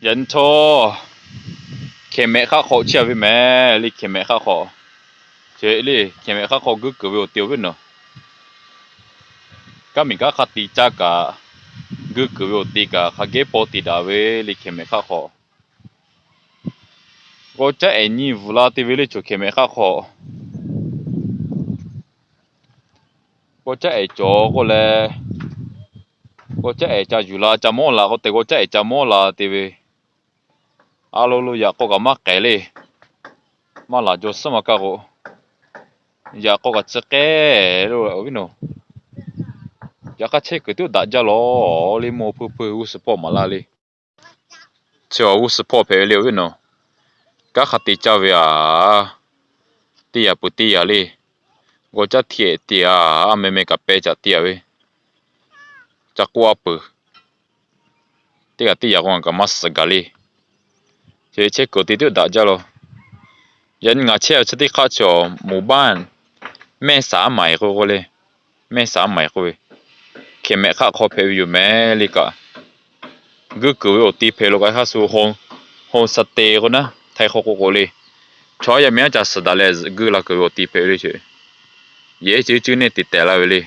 Yaꞈ nyi htawˇ, Hkehˍ mehˍ hk'aˆ hk'aw chehˇ ve mehˍ le. Hkehˍ mehˍ hk'aˆ hk'aw, le, Hkehˍ mehˍ hk'aˆ hk'aw guiˇ kuiˬ ve awˬ te awˬ viˉ nawˬ, kanˉ miˬ kanˉ hk'a te caˇ kaꞈ, guiˇ kuiˬ ve awˬ te kaꞈ hk'a gehˉ paw te daꞈ ve le. Hkehˍ mehˍ hk'aˆ hk'aw g'awˇ caˉ ehˍ nyi bvuhꞈ la te ve le. Chaw Hkehˍ mehˍ hk'aˆ hk'aw g'awˇ caˉ ehˍ cawˬ k'oˆ leh, g'awˇ caˉ ehˍ ca yuˬ la ca mawˇ la k'oˆ te, g'awˇ caˉ ehˍ ca mawˇ la te ve, a lo lo yaꞈ k'aw kaꞈ maˇ k'ehˍ le. Maˇ laˬ jaw suhˉ maˇ kaˇ k'o, yaꞈ k'aw kaꞈ chi k'ehˍ lo awˬ viˉ nawˬ, yaꞈ hk'aˇ chehˇ kuiˬ tiˉ daꞈ jaˇ lawˬ le. Mvuhˇ hawˬ hpuiˇ hpuiˇ g'uˇ suhˍ hpawˇ maˍ laˇ le. Chi awˬ g'uˇ suhˍ hpawˇ hpehꞈ ve le awˬ viˉ nawˬ, kanˉ hk'a te caˇ ve aˬ, teˇ yaꞈ peuˬ teˇ yaꞈ le. G'awˇ caˉ hteˇ ehˍ te aˬ, a meh meh kaꞈ peh caꞈ te aˬ ve, ca k'oˆ a peuˬ. Teˇ g'aˇ teˇ yaꞈ k'o ngaˬ kaꞈ maˇ suhˍ gaˬ le. Chi chehˇ kuiˬ awˬ te tiˉ daꞈ jaˇ lawˬ. Yaꞈ nyi ngaˬ chehˇ ve chi teˇ hk'aˆ chaw moˍ baˆ mehˇ saˍ maˍ k'oˆ k'oˆ le. Mehˇ saˍ maˍ k'oˆ ve, Hkehˍ mehˍ hk'aˆ hk'aw hpehꞈ ve yoˬ mehˍ le kaꞈ, guiˇ kuiˬ ve awˬ te hpehꞈ lo kaꞈ hk'a shuˍ home stay k'o naˉ, Htaiˇ hk'aw k'oˆ k'o le. Chaw yaˇ miˇ a ca suhˍ daꞈ leh guiˇ la kuiˬ ve awˬ te hpehꞈ ve le. Chi yehˬ ceˇ ceˇ neˇ te tehˬ laˇ ve le.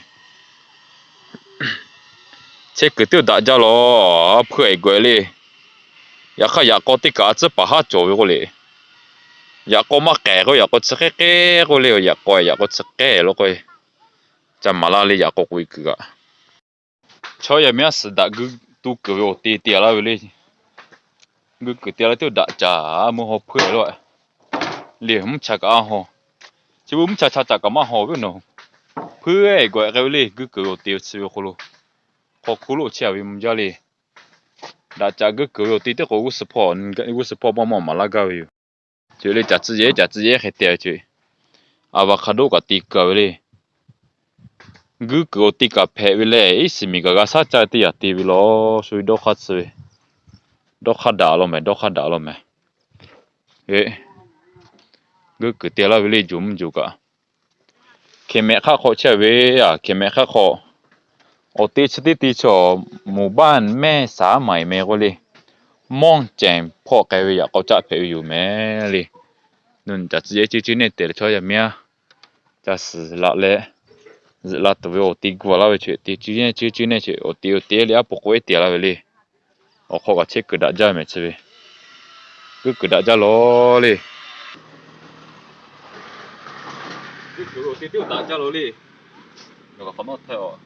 Chehˇ kuiˬ tiˉ daꞈ jaˇ lawˬ. Hpuiˇ ehˍ gawˬ le. Yaꞈ hk'aˇ yaꞈ k'aw teˇ kaꞈ a tcuhˉ paˍ haˉ cawˬ ve k'oˆ le. Yaꞈ k'aw maˇ k'ehˍ k'o, yaꞈ k'aw chi k'ehˉ k'ehˉ k'oˆ le. Yaꞈ k'aw, yaꞈ k'aw chi k'ehˉ lo k'o, ca maˍ laˇ le. Yaꞈ k'aw k'oꞈ e kuiˬ kaꞈ, chaw yaˇ miˇ a suhˍ daꞈ guiˇ tu kuiˬ ve awˬ te te laˇ ve le. Guiˇ kuiˬ te laˇ tiˉ daꞈ caˇ. Mvuhˇ hawˬ hpuiˇ lo le, mvuhˇ cha kaꞈ a haw. Chi beuꞈ mvuhˇ cha cha caꞈ kaꞈ maˇ haw ve nawˬ, hpuiˇ ehˍ gawˬ k'ai ve le. Guiˇ kuiˬ ve awˬ te chi ve hk'aw lo, hk'aw hkuˇ lo chehˇ a ve mvuh jaˇ le. Daꞈ caˇ guiˇ kuiˬ ve awˬ te tiˉ k'o, g'uˇ suhˍ hpawˇ maˇ maw maˍ laˇ gaˇ ve yoˬ. Chi le caˬ tcuhˉ yehˉ, caˬ tcuhˉ yehˉ hk'e te ve chi, avocado kaꞈ te kuiˬ ve le. Guiˇ kuiˬ awˬ te kaꞈ hpehꞈ ve lehˬ, iˉ shiˍ miˬ kaꞈ g'a shaˉ caˇ teˇ yaꞈ te ve lawˬ. Shu ve dawˇ hk'aˇ tcuh ve, dawˇ hk'aˇ daꞈ law mehˍ, dawˇ hk'aˇ daꞈ law mehˍ. Guiˇ kuiˬ te laˇ ve le, joˬ mvuhˇ joˬ kaꞈ. Hkehˍ mehˍ hk'aˆ hk'aw chehˇ ve, a Hkehˍ mehˍ hk'aˆ hk'aw awˬ te chi teˇ te chaw moˍ baˆ mehˇ saˍ maˍ meh k'oˆ le, mawˇ cehˬ hpawˇ k'ai ve yaꞈ k'aw caˆ hpehꞈ ve yoˬ mehˍ le. Caˬ tcuhˉ yehˉ ceˇ ceˇ neˇ te leh chaw yaˇ miˇ a ca suhˍ laꞈ leh, zuhꞈ la tuˬ ve awˬ te gu laˇ ve chi, te ceˇ ceˇ neˇ chi awˬ te awˬ te le, aˉ po k'oˆ ehˉ te laˇ ve le. Awˬ hk'aw kaꞈ chehˇ kuiˬ daꞈ jaˇ mehˍ chi ve, guiˇ kuiˬ daꞈ jaˇ lawˬ le. Guiˇ kuiˬ ve awˬ te tiˉ daꞈ jaˇ lawˬ le. Nawˬ kaꞈ k'awꞈ nawˉ htaiˇ a,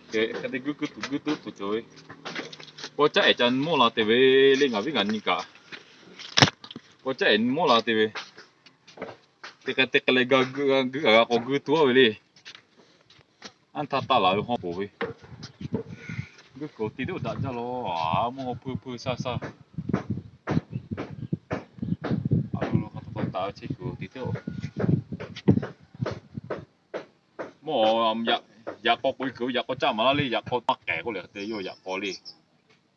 hk'e te guiˇ kuiˬ tuˬ guiˇ tuˬ tuˬ cawˬ ve, g'awˇ caˉ ehˍ ca mawˇ la te ve le. Ngaˬ viˉ ngaˬ nyi kaꞈ g'awˇ caˉ ehˍ mawˇ la te ve, te k'ai te k'ai leh ga guiˇ g'a k'awꞈ guiˇ tuˬ a ve le. Anˇ htaˇ taˆ laˬ ve hawˇ poˬ ve, guiˇ kuiˬ awˬ te tiˉ daꞈ jaˇ lawˬ. Mvuhˇ hawˬ hpuiˇ hpuiˇ shaˇ shaˇ, a lo lo k'a taw taˍ ve chehˇ kuiˬ awˬ te tiˉ, mawˇ yaꞈ k'aw k'oꞈ e kuiˬ ve yaꞈ k'aw caˆ maˍ laˇ le. Yaꞈ k'aw maˇ k'ehˍ k'oˆ leh hk'e te yawˇ yaꞈ k'aw le.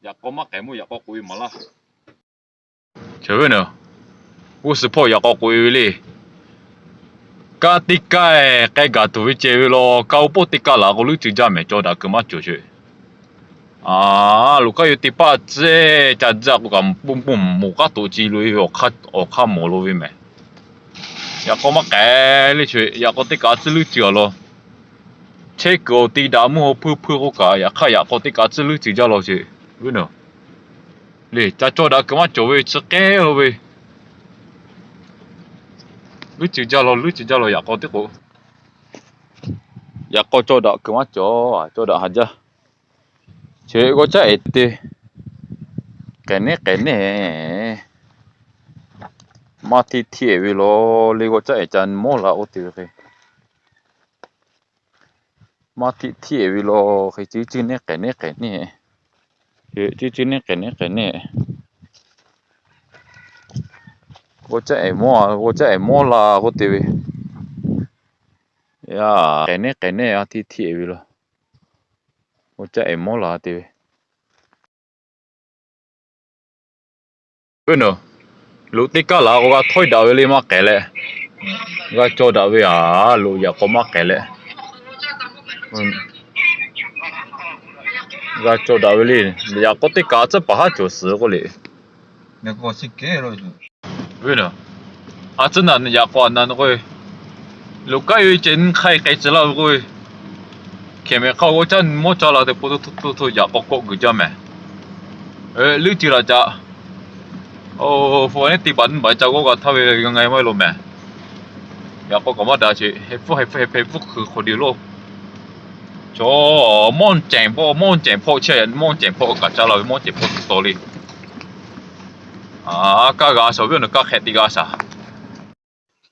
Yaꞈ k'aw maˇ k'ehˍ mawˇ yaꞈ k'aw k'oꞈ e maˍ laˇ. Chaw ve nawˬ, g'uˇ suhˍ hpawˇ yaꞈ k'aw k'oꞈ e ve le. Kaˇ teˇ kaˇ k'ai gaˬ tuˬ ve ceh ve law, kaˇ oˇ pawˆ teˇ kaˇ laˬ k'o, luˉ ceuˬ jaˇ mehˍ, caw daꞈ kuiˬ maˇ cawˬ sheˍ. A, loꞈ kaˇ yoˬ teˇ paˆ tcuhˉ ca jaˇ k'o kaꞈ, pon pon moˍ k'aˉ toꞈ ci lo e ve, awˬ hk'aˇ mawˬ lo ve mehˍ. Yaꞈ k'aw maˇ k'ehˍ le. Chaw yaꞈ k'aw teˇ kaꞈ tcuhˉ luˉ ceuˬ a law. Chehˇ kuiˬ awˬ te daꞈ mvuhˇ hawˬ hpuiˇ hpuiˇ k'oˆ kaꞈ, yaꞈ hk'aˇ yaꞈ k'aw teˇ kaꞈ tcuhˉ luˉ ceuˬ jaˇ law sheˍ. Ve nawˬ, le ca caw daꞈ kuiˬ maˇ cawˬ ve chi k'ehˉ lo ve, luˉ ceuˬ jaˇ law, luˉ ceuˬ jaˇ law. Yaꞈ k'aw teˇ k'o, yaꞈ k'aw caw daꞈ kuiˬ maˇ cawˬ, caw daꞈ haˍ jaˇ. Chi g'awˇ caˉ ehˍ te k'ehˍ neˉ k'ehˍ neˉ, maˇ hteˇ hteˇ ve law le. G'awˇ caˉ ehˍ ca mawˇ la oˇ te ve hk'e, maˇ hteˇ hteˇ ve law hk'e, ceˇ ceˇ neˉ k'ehˍ neˉ k'ehˍ neˉ, ceˇ ceˇ neˉ k'ehˍ neˉ k'ehˍ neˉ. G'awˇ caˉ ehˍ mawˇ, g'awˇ caˉ ehˍ mawˇ la k'oˆ te ve, yaˇ k'ehˍ neˉ k'ehˍ neˉ a hteˇ hteˇ ve law. G'awˇ caˉ ehˍ mawˇ la te ve, loꞈ teˇ kaˇ laˬ k'o g'a htawˇ daꞈ ve le maˇ k'ehˍ leh, g'a caw daꞈ ve a, loꞈ yaꞈ k'aw maˇ k'ehˍ leh, G'a cawˬ daꞈ ve le. Yaꞈ k'aw teˇ kaꞈ a tcuhˉ paˍ haˉ cawˬ suhˍ k'oˆ le. Ve a tcuhˉ naˬ yaꞈ k'aw a na k'o, loꞈ kaˉ yoˬ ceh nyi hk'ai k'ai tcuh laˇ ve k'o, hkehˬ mehˍ hk'aw g'aw caˇ nyi mawˇ caˇ la te po to to to yaꞈ k'aw kawˆ guiˬ jaˇ mehˍ. Leuˉ ceuˬ laꞈ caꞈ. O, pu a neˉ te baˬ nyi baˬ ca g'awˇ g'a htaˇ ve g'a nga maˇ lo mehˍ. Yaꞈ k'aw kaꞈ maˇ daꞈ sheˍ, heh pfuhˇ heh pfuhˇ heh pfuhˇ hkui hk'aw de lo. Chaw, mawˇ cehˬ hpawˇ mawˇ cehˬ hpawˇ chehˇ, mawˇ cehˬ hpawˇ kaꞈ caˇ la ve mawˇ cehˬ hpawˇ te taw le. Kaˇ g'a shaˍ ve awˬ naˬ kaˇ hk'ehꞈ te g'a shaˍ.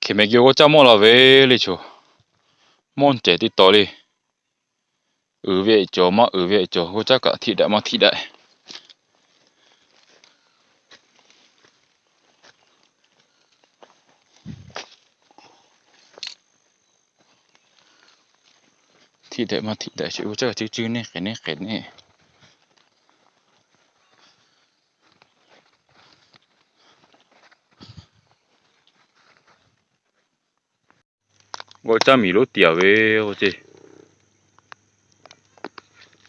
Hkehˬ mehˍ geh g'aw caˇ mawˇ la ve le chaw. Mawˇ cehˬ te taw le. Uiˍ ve cawˬ maˇ uiˍ ve cawˬ, g'aw caˇ kaꞈ htiˆ daꞈ maˇ htiˆ daꞈ. Htiˆ daꞈ maˇ htiˆ daꞈ sheˍ, g'aw caˇ kaꞈ ceuˇ ceuˇ neˇ k'ehˬ neˇ k'ehˬ neˇ. G'aw caˇ miˬ lonˉ tiˍ a ve k'o ce,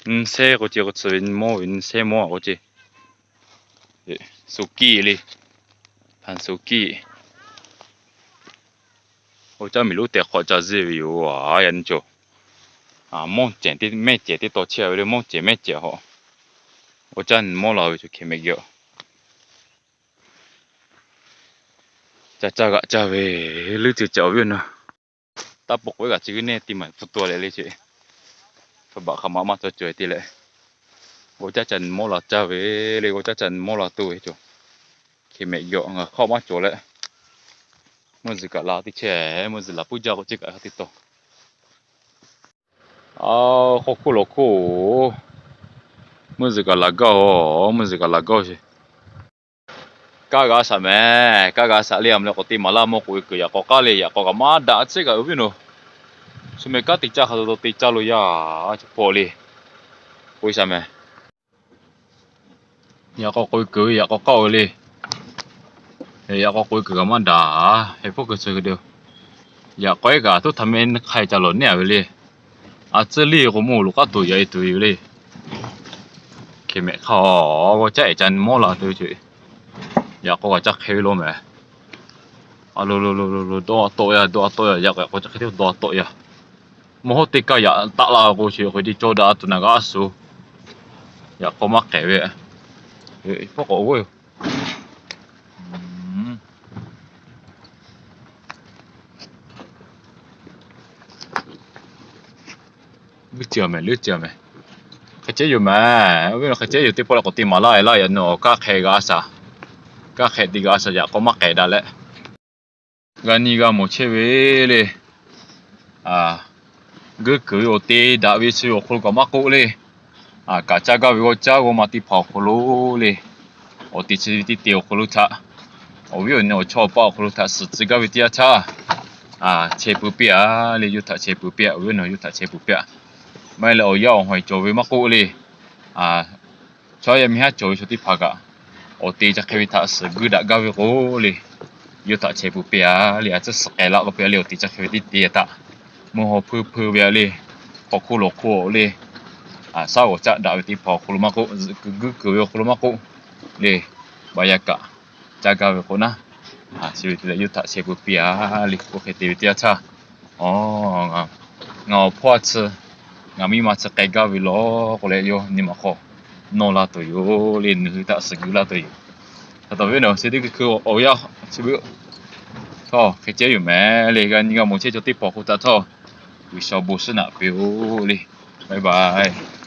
nyi sehˉ k'o ce, k'o tcuh ve nyi mawˇ ve nyi sehˉ mawˇ k'o ce, suˍ kiˆ le, hpanˍ suˍ kiˆ. G'aw caˇ miˬ lonˉ tehꞈ hk'awꞈ ca zuhˇ ve yoˬ. A, yaꞈ nyi cawˬ. Mawˇ cehˬ te mehˇ cehˬ te taw chehˇ a ve le, mawˇ cehˬ mehˇ cehˬ hawꞈ. G'aw caˇ nyi mawˇ la ve chaw hkehˬ mehˍ geh a. Ca caˇ g'aꞈ caˇ ve leuˉ ceuˬ caꞈ awˬ viˉ awˬ naˬ. Taˇ pawꞈ k'oˆ ve kaꞈ chi g'uiˇ neˇ ti maˍ pfuhˇ tuˬ leh le ce. Hpu baꞈ hk'a ma maˇ cawˬ cawˬ te leh, g'aw caˇ ca nyi mawˇ la caˇ ve le, g'aw caˇ ca nyi mawˇ la tuˬ ve cawˬ. Hkehˬ mehˍ geh ngaˬ hk'aw maˇ cawˬ leh, mvuhˇ zuhˬ kaꞈ la teˇ chehˇ, mvuhˇ zuhˬ laˬ puiˉ jaˇ k'o ce kaꞈ ha te taw. A, hk'aw hkuˇ lawˬ hkuˇ-oˬ, mvuhˇ zuhˬ kaꞈ laˬ gaˇ-oˬ, mvuhˇ zuhˬ kaꞈ laˬ gaˇ-oˬ ce. Kaˇ g'a shaˍ mehˍ, kaˇ g'a shaˍ le. A meh leh k'awꞈ te maˍ laˇ mawˇ k'oꞈ e kuiˬ yaꞈ k'aw k'aˉ le, yaꞈ k'aw kaꞈ maˇ daꞈ tcuhˉ kaꞈ awˬ viˉ nawˬ. Shu meh kanˉ te caˇ hk'a taw taw te caˇ lo yaˇ, chi hpawˇ le. K'oˆ shaˍ mehˍ. Yaꞈ k'aw k'oꞈ e kuiˬ ve yaꞈ k'aw k'aˉ-oˬ le. Yaꞈ k'aw k'oꞈ e kuiˬ kaꞈ maˇ daꞈ, heh pfuhˇ hkui tcuh hkui de. Yaꞈ k'aw ehˉ kaꞈ tuˉ htaꞈ meh hk'ai ca lawˬ neˉ a ve le. A tcuhˇ liˇ k'o mawˇ loꞈ k'aˉ tuˬ yaꞈ e tuˬ ve le. Hkehˬ mehˍ hk'aw g'aw caˇ ehˉ ca nyi mawˇ la tuˬ ve ce. Yaꞈ k'aw kaꞈ ca hk'e ve lo mehˍ. A lo lo lo lo lo, dawˇ a tawˆ yaˇ, dawˇ a tawˆ yaˇ, yaꞈ k'aw ca hk'e te dawˇ a tawˆ yaˇ. Mvuhˇ haw teˇ kaˇ yaꞈ taˆ la k'o, chi k'o te cawˇ daꞈ tuˬ naˬ g'a a suˍ. Yaꞈ k'aw maˇ k'ehˬ ve, hpawˇ k'awꞈ g'oˇ yoˬ. Leuˉ ceuˬ mehˍ, leuˉ ceuˬ mehˍ. Hk'e cehˉ yoˬ mehˍ. Oˇ ve hk'e cehˉ yoˬ, teˇ pawˆ leh k'awꞈ te maˍ laˇ e laˇ yaꞈ nyi awˬ kaˇ hk'e g'a shaˍ. Kaˇ hk'e te g'a shaˍ, yaꞈ k'aw maˇ k'ehˬ daꞈ leh, g'a nyi g'a mawˬ chehˇ ve le. Guiˇ kuiˬ ve awˬ te daꞈ ve chi awˬ hk'aw lo kaꞈ maˇ k'oˆ le. Kaꞈ caˇ gaˇ ve g'aw caˇ g'aw ma teˇ hpaˍ awˬ hk'aw lo le, awˬ te chi ve teˇ te awˬ hk'aw lo htaꞈ, awˬ viˉ awˬ nyi awˬ chawˇ awˬ paˆ awˬ hk'aw lo htaꞈ suhˍ tcuh gaˇ ve teˇ yanˇ htaˇ, chehˇ pui piˇ-a le. Yawˇ htaꞈ chehˇ pui piˇ-a, awˬ viˉ awˬ nyi yawˇ htaꞈ chehˇ pui piˇ-a. Maˇ heˆ leh awˬ yaˇ awˬ hawˬ cawˬ ve maˇ k'oˆ le. Chaw yaˇ miˇ haˉ cawˬ ve chaw teˇ hpaˍ kaꞈ, awˬ te ca hk'e ve htaꞈ suhˍ guiˇ daꞈ gaˇ ve k'o le, yawˇ htaꞈ chehˇ pui piˇ-a le. A tcuhˉ suhˍ k'ai laˇ k'oˆ piˇ-a le, awˬ te ca hk'e ve teˇ te htaꞈ mvuhˇ haw hpeuˇ hpeuˇ ve-a le, hk'aw hkuˇ lawˬ hkuˇ-oˬ le, shaˉ g'awˬ caˆ daꞈ ve teˇ hpaˍ awˬ hk'aw lo maˇ k'oˆ, guiˇ kuiˬ ve awˬ hk'aw lo maˇ k'oˆ le, baˬ yaˇ kaꞈ caˇ gaˇ ve k'o naˉ, chi ve te leh yawˇ htaꞈ chehˇ pui piˇ-a le. Oˇ hk'e te ve teˇ yanˇ htaˇ, ngaˬ awˬ hpawˇ a tcuh, ngaˬ miˇ ma tcuh k'ai gaˇ ve lawˬ k'oˆ leh, yawˇ nyi ma hk'aw nawˇ la tuˬ yoˬ le. Nawˬ hui htaꞈ suhˍ guiˇ laˇ tuˬ yoˬ. Hk'e te ve nawˬ chi teˇ hkui hkui awˬ yanˇ chi ve htawˇ hk'e cehˉ yoˬ mehˍ le. G'a nyi g'a mawˬ chehˇ chaw teˇ hpaˍ hk'oˆ htaꞈ htawˇ, G'uiˬsha bon shiˍ naꞈ piˇ-oˬ le. Bye bye.